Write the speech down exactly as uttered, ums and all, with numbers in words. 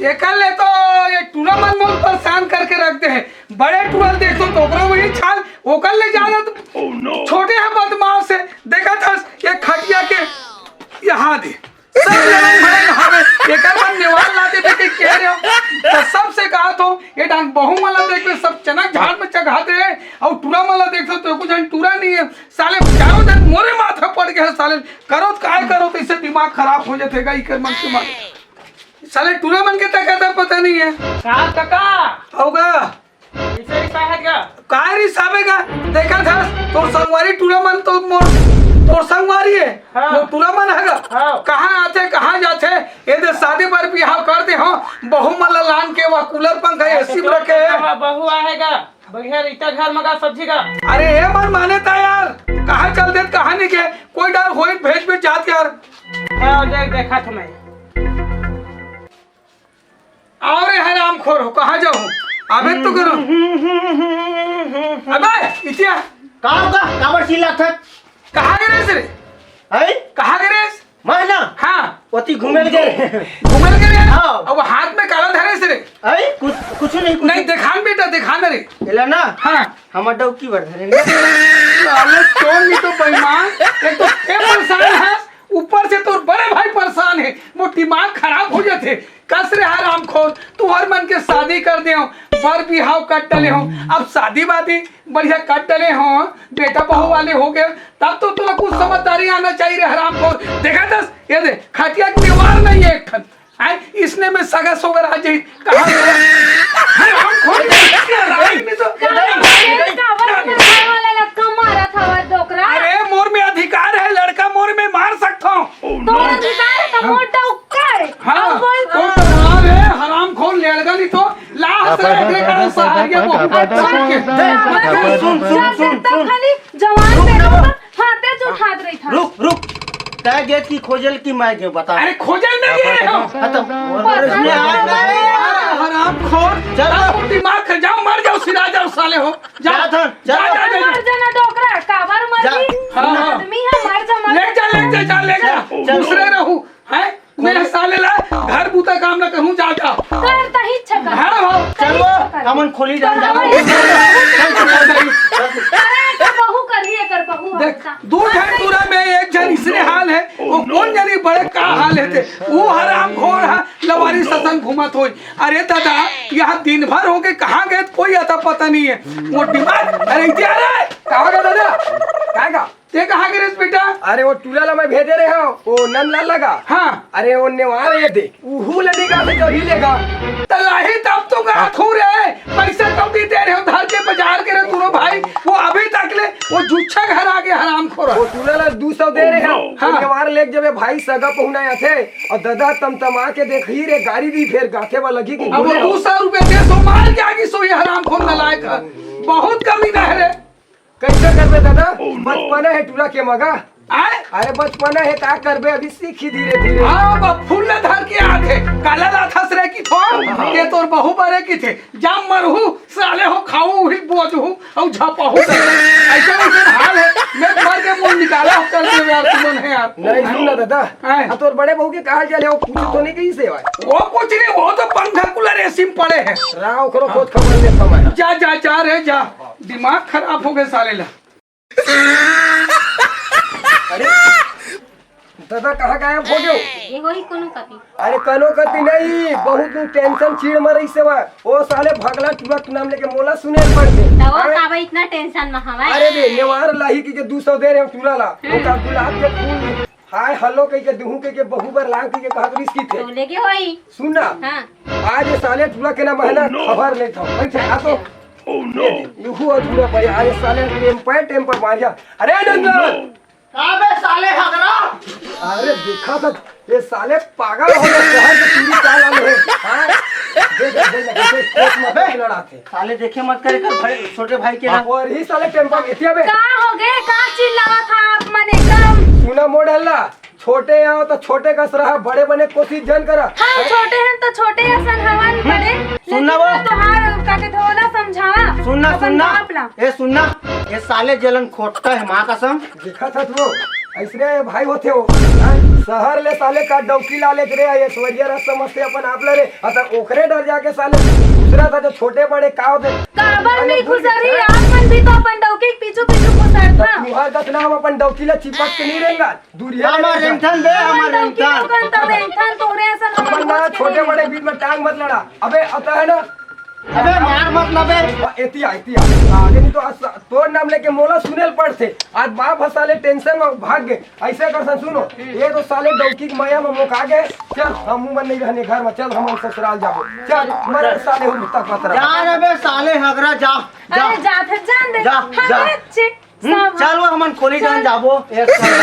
एकर ले तो ये टूरा मन मोर परेशान करके रख दे हे। बड़े टूरा ल देखथों तो ओकरो वही चाल, ओकर ले ज्यादा तो छोटे ह बदमाश हे। देखत हस ये खटिया के यहाँ दे, सब लड़ाई भड़ाई हवे, एकर मन नेवार ला देबे के कह रहे हो। तो सबसे कहत हो, ये डांग बहू मन ला देखबे, सब चनक झाड़ में चघात रहे, अउ टूरा मन ला देखथों तो एको झन टूरा नहीं हे। साले चारों झन मोरे माथा पड़ गए हे, साले करो तो काय करो, तो इससे दिमाग खराब हो जाथे गा, इकर मन के मारे। साले टूरा मन के तक का पता नहीं हे। का काका? होगा। कैसे रिसाहत गा? काय रिसाबे गा? देखत हस, तोर संगवारी टूरा मन तो मोर, तोर संगवारी हे। हाँ। मोर टूरा मन हे गा। हाँ। कहाँ आथे, कहाँ जाथे? ये दे शादी बर बिहाव कर दे हो, बहू मन ला लान के वहाँ कूलर पंखा एसी में रखे हे। हाँ, बहू आहे गा। बढ़िया रहिथे घर में गा सब्जी गा। अरे ए मन माने ता यार, कहाँ चल देत, कहाँ नहीं के, कोई डर होई भेज भेज जात यार। हाँ, देख, देखा था मैं। आओ रे हरामखोर हो, कहाँ जाओ? अबे तो करो। अबे, इतिया। का होगा? काबर चिल्लात हस? कहाँ गे रेहेस रे? हैं? कहाँ गे रेहेस? मैं ना? हाँ। ओती घूमे ल गे। घूमे ल गे रे? हाँ। अब हाथ में काला धरे से रे? हैं? कुछ, कुछ नहीं, कुछ नहीं, नहीं। दिखा न बेटा, दिखा न रे। एला ना? हाँ। हमर डौकी बर धरे। साले, तोर नहीं तो बेईमान, एक तो ये परेशान हे, ऊपर से तोर बड़े भाई परेशान हे, मोर दिमाग खराब हो जाथे। कस रे हरामखोर, तुंहर मन के शादी कर दे हो, बर बिहाव कर डले हो, अब शादी वादी बढ़िया कर डले हो, बेटा बहू वाले हो गए, तब तो तोला कुछ समझदारी आना चाहिए रे हरामखोर। देखत हस, ये दे, खटिया के नेवार नहीं हे एक ठन। आय, इसने में सगा सोगर आ जाई। कहाँ रे? हरामखोर, ये नहीं तो। का बात है? काबर के घर वाला लक्का मारत हवा डोकरा? अरे, मोर में अधिकार हे, लड़का मोर में मार सकथों। तोर अधिकार हे तो मोर डौका हे। हाँ, अब बोल। तो बता रे, हरामखोर लेड़गा नहीं तो लाश रे, एकरे कारण सहारिया को अच्छा, के। अच्छा, सुन, सुन, सुन, जब सुन, तक सुन। खाली जवान रुक बेटा ना। पर हाथे जो उठात रही था। रुक, रुक। तै गेत की खोजल की मैं गेंव, बता। अरे खोजल नहीं गे हो। खत्म। अरे हरामखोर, चल। जाओ, दिमाग खा जाओ, मर जाओ, सिरा जाओ साले हो। जा, जा, जा, जा, जा, जा। मर जाना डोकरा, काबर मर जा। गई? हाँ, हाँ। आदमी है, मर जा, मर ले जा, ले जा, जा, ले जा। चल। दूसरे रहू, हैं? मैं साले ला घर बूता काम ना करूँ, जा, जा। कर तही छका। हाँ, हाँ। चलो, हमन खोली जान जा। अरे, कर बहू करिए, कर बहू देख, हमका। दू झन टूरा में एक झन इसने हाल हे, वो कोन जनी बड़े का हाल हे ते। वो हरामखोर हा, लवारी ससन घूमत होई। अरे दादा, यहाँ दिन भर हो गे, कहाँ गे, कोई अता पता नहीं हे। वो दिमाग, अरे इधर आ रे, कहाँ गे दादा? कहाँ गे? ते कहाँ गे रेहेस बेटा? अरे वो टूरा ला मैं भेजे रहे हँव, वो नंदलाल लगा। हाँ। अरे वो नेवार हे दे, उहू ला निकाल के कभी लेगा। त लाही तब तो गा थू रे, पैसा कौड़ी दे रहे हो, धर के बाजार के रे दूनों भाई, वो अभी तक ले वो जुच्छा घर आ गे हरामखोर। वो टूरा ला दू सौ दे रहे हँव, हाँ। वो नेवार लेके जबे भाई सगा पहुना आथे, अउ ददा तमतमा के देखही रे, गारी दी फेर गाथे वा लगी कि अब वो दू सौ रुपया दे सो मार के आगी सो ये हरामखोर नालायक हे। बहुत कमी ना हे रे। कैसे करबे दादा? बचपना हे टूरा के मगा। आय? अरे बचपना हे, का करबे, अभी सीखी धीरे धीरे। हाँ, अब फूल ल धर के आथे, काला लाथस रे कि थो, ये तोर बहू बरे कि थे, जा मरहू, साले हो खाऊ, उही बोझहू, अउ झपहू। ऐसे वैसे हाल हे, मैं मर के मुंह निकाला हो कर दे यार, तुमन हे यार। नहीं, सुन ना दादा, आय। आ तोर बड़े बहू के का हाल चाल हे, वो कुछ तो नहीं कही से भाई? वो कुछ नहीं, वो तो पंखा कूलर एसी में पड़े हे। राव करो, खोज खबर ले समय। जा, जा, जा रे, जा। दिमाग खराब हो गे साले ला। अरे, दादा कहाँ गायब हो गेव? ये वही कोनो कति। अरे, कोनो कति नहीं, बहुत दिन tension चीड़ म रहिसे वा। ओ साले भगला टूरा के नाम लेके मोला सुने ल पड़थे। त वो अरे, काबर इतना tension म हवय? अरे दे, नेवार लाही कि के दू सौ दे रहे हो टूरा ला। हम्म। ओकर गुलाब के फूल, हाय hello कहि के दुहू कहि के बहू बर लांग कहि के कहत रिस की थे। तो लेके होई। सुन ना। हाँ। आज ये साले टूरा के ना महना खबर लेत हव। बैठ, आ तो। अच्छा। ये दुहू अधूरा पड़े। आज ये साले टेम्पर, टेम्पर मारिया। अरे नंदन! का बे साले हगरा? अरे देखा था, ये साले पागल हो गए, शहर के चूड़ी का लाल है। हाँ? देख, देख, देख, देख, देख, मत लड़ाते। साले देखे मत करे कर भाई, छोटे भाई के ना। और ही साले टेम्पर एतिया बे। का हो गए? का चिल्लावत हा आप मन एकदम? सुना मोड़ हल्ला, छोटे आओ तो छोटे कस रहा, बड़े बने कोशिश जन करा। हम छोटे हैं तो छोटे असन हवन बड़े, सुन ना लेकिन वो। मैं तोहार का के थोड़ा समझावा। सुन ना, अपन सुन ना। बाप ला। ए सुन ना, ये साले जलन खोटता है माँ कसम। देखा था तू, अइसने भाई होथे वो, हाँ? शहर ले साले का डौकी ला लेत रे, ऐश्वर्या राय समझथे अपन आप ला रे, अतः ओकरे डर जाके साले दूसरा था जो छोटे बड़े का होथे। काबर नहीं खुसरही? आप मन भी तो अपन डौकी के पीछू पीछू खुसरथा। तुहर कस ना हम अपन डौकी ला चिपक के नहीं रेंगन, दूरिया ले हमर रेंगन। रेंगथन बे, हमर डौकी रेंगथन। लोगन तो रेंगथन, तोरे असन हमर अपन ना मोच के छोटे नहीं बड़े रेंगथन। बीच में टांग मत लड़ा। अबे अतः है ना, अबे मार मत ना बे। एती आ, एती आ। आगे नहीं तो आज सा-, तोर नाम लेके मोला सुनेल पड़थे। आज बाप ह साले टेंशन में भाग गे। अइसे कर सन सुनो, ये तो साले डौकी के मया में मोका गे। चल, हम मन नहीं रहने घर में, चल हम ससुराल जाबो। चल, मरे साले हो मुत्ता पतरा। जा रे बे साले हगरा, जा, जा। अरे जाथे जान दे। जा, हम जा। अच्छे हम्म, सब चल वो हमन खोली जान जाबो। एक साल।